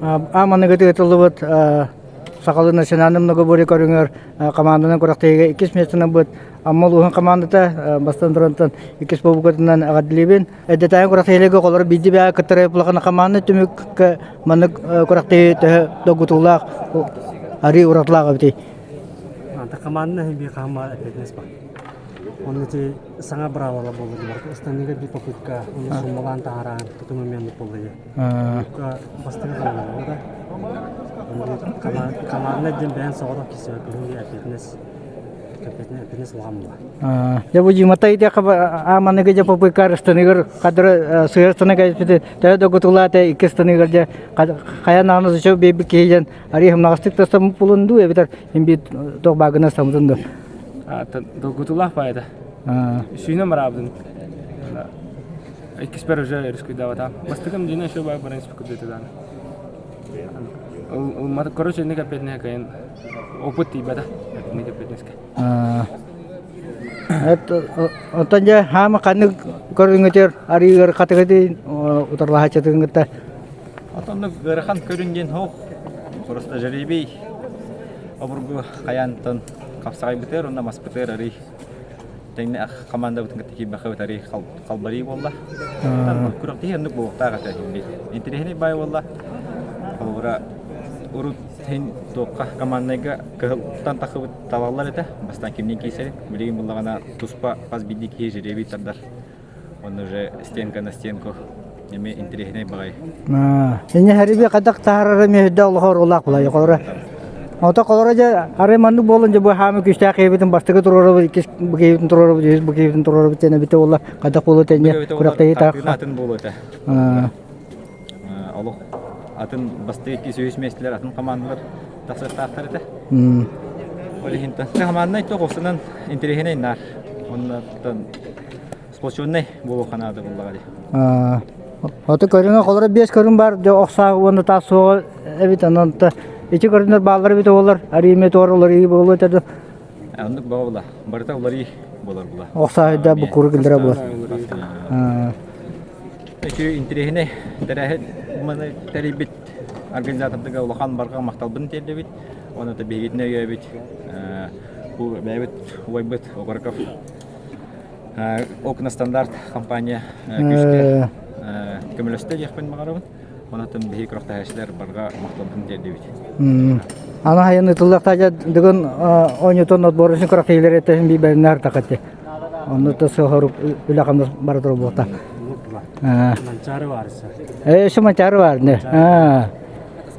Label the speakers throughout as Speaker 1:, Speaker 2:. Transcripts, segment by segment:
Speaker 1: Ааманыгыт ыытыллыбыт сахалыы национальнай многоборье көрүҥэр команданан күрэхтэһиигэ иккис миэстэнэн быт Амма улууһун командата бастан турантан иккис буолбуккутунан эҕэрдэлиибин. Эрдэтээҥи күрэхтэһиилэргэ оҕолор биирдии бэйэ кыттар улахан команда түмүккэ маннык күрэхтэһии төһө долгутуулаах арыы уратылаах эбитий?
Speaker 2: Команда биир хаама эппиэтинэс бар. Онно ити саҥа быраабыла буолла ыстаныыга биир попытка уонна суммалаан таһааран тутум момент буолла бастакы да команда диэн бэйэн соҕотох киирсибэт көһүн эппиэтинэс эппиэтинэс улахан буолла.
Speaker 1: Дьэ бу Димата итиэхэ ааманыгы дьэ попытка ыстаныгар хадыр сыһыар станыга төһө догутулаата икки ыстаныгар дьэ хайа нааны сыча биэрбит киһи дьэн арыы хымнаҕастык тастаммыт булун дуу эбэтэр имбит туох баагына ыстаммытын дуу
Speaker 3: Долгутуулаах баайда. Сүүнэ мараабытын. Иккиспэр уже рискуйдаабатаам. Бастакым дьиҥэ еще баар баран испиккүтү даҕаны. Короче, инник эппиэтинэһэ кыайан опыт тиийбэтэ. Инник эппиэтинэскэ.
Speaker 1: Оттон дьэ хаама ханнык көрүҥүтүр арыыгар хатыгыты утарлаһааччытын кытта
Speaker 4: Отоннук ыарахан көрүн диэн суох. Просто жеребий обургу хайаантан хапсаҕайбытыгар уонна маспытыгар арый тэҥнээх командабытын кытта киирбэххэ арый халбарыы буолла. Күрэхтэһии оннук буолуохтаах этэ Интэриэһинэй баай буолла. Холобура, урут иһин туохха команднайга кыһылтан тахсыбыт талаллар этэ. Бастаан кимниин киирсэрин. Билигин буллаҕына туспа хас биирдии киһи жеребий тардар. Онно уже стенка на стенку эми интэриэһинэй баҕайы.
Speaker 1: Инне хариби хайдах таһаарара мүһүдэ олохор улаах булай холоро. Ото холоро дьэ арай маннык буолан дьэ бу хаамы күстээх киһибитин бастакы туруорабыт, иккис бу киһибитин туруорабыт, үһүс бу киһибитин туруорабыт диэн эбитэ буолла. Хайдах буолуо тэҥҥэ күрэхтэһии таах.
Speaker 4: Атын буолуо этэ. Олох атын бастакы иккис үһүс миэстэлэр атын командалар тахсыахтаахтар этэ. Ол иһин команднай туох осунан интэриэһинэй наар. Оннуттан сплоченный буолуохха наада буоллаҕа дии.
Speaker 1: Ото көрүҥэ холоро биэс көрүҥ баар дьэ ох саа уонна таас суоҕа эбит онон ити көрүҥнэр бааллар эбит буоллар арыйме туор уларыы буолуо этэ
Speaker 4: Оннук буола барыта уларыы буолар була.
Speaker 1: Ох саа да бу куру киллэрэ буолар.
Speaker 4: Үчүгэй интэриэһинэй тэрээһин маны тэрийбит организатордарга улахан барҕа махталбын тиэрдэбит. Уонна биһигитин өйөөбүт бу бэйэбит убайбыт Окороков Окна стандарт компания күүскэ көмөлөстө диэхпин баҕарабын. Онон биһиги күрэхтэһээччилэр барҕа махталбын тиэрдэбит.
Speaker 1: Аны хайын ытыллахтаажа дыгын оонньутун отборочун күрэхтэһиилэр эттэһин биибэриннэр тахатти. Онно то сохорук үлэ хамнас бара турар буолта.
Speaker 2: Манчаары баарса.
Speaker 1: Э, şu манчаары бар не.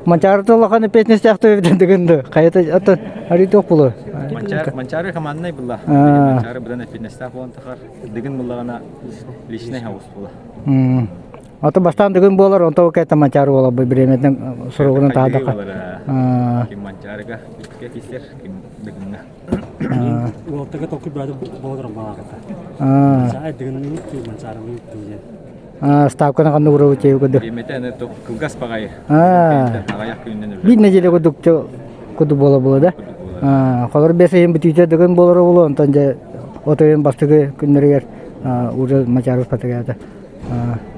Speaker 1: Манчаары улахан эппиэтинэстээх эбит дыгын да. Хайата ата ари туох буолуо.
Speaker 4: Манчаары Манчаары команднай булла. Манчаары быдан эппиэтинэстээх буолан тахар. Дыгын буллагана личный хаус була.
Speaker 1: Ото бастаан дыгын буолар, онто кэттэ манчаары буолар бу бириэмэтин суругунан таһадаха.
Speaker 4: Ким манчаарыга икке кисер, ким дыгынга.
Speaker 2: Уолтага толкуй баады болор балаҕата. Манчаары дыгынныҥ манчаарылыы диэн.
Speaker 1: Ставканы ханна уурабыт диэби курдук.
Speaker 4: Бириэмэтэ аны кылгас баҕайы. Аҕыйах күнүнэн
Speaker 1: Биир нэдиэлэ курдук курдук буола буола да. Холор бэс ыйын бүтүүтэ дыгын буолара буолуо, онтон дьэ от ыйын бастакы күннэригэр уже Мачаров патыгаата.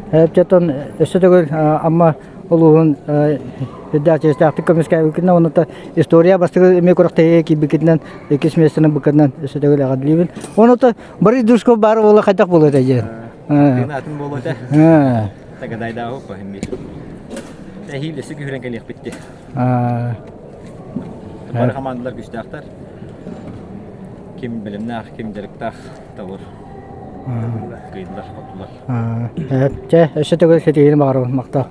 Speaker 1: Эптетон өссө төгүл Амма улууһун үрдээх чиэстээхтик көмүскээбиккитинэн уонна история бастакы эмиэ күрэхтэһиигэ киирбиккитинэн иккис миэстэнэн быккытынан өссө төгүл эҕэрдэлиибин. Уонна Борис Дружков баар буола хайдах буолуо этэ диэн.
Speaker 4: Тыына атын буолуо этэ. Тагадайдааҕы поһин биир. Эһиил өссө күүһүрэн кэлиэхпит дии. Бары хамаандалар күүстээхтэр. Ким бэлэмнээх, ким дьарыктаах табыр. Кыайдылар, хоттулар.
Speaker 1: Чэ, өссө төгүл ситиһиини баҕарабын, махтал.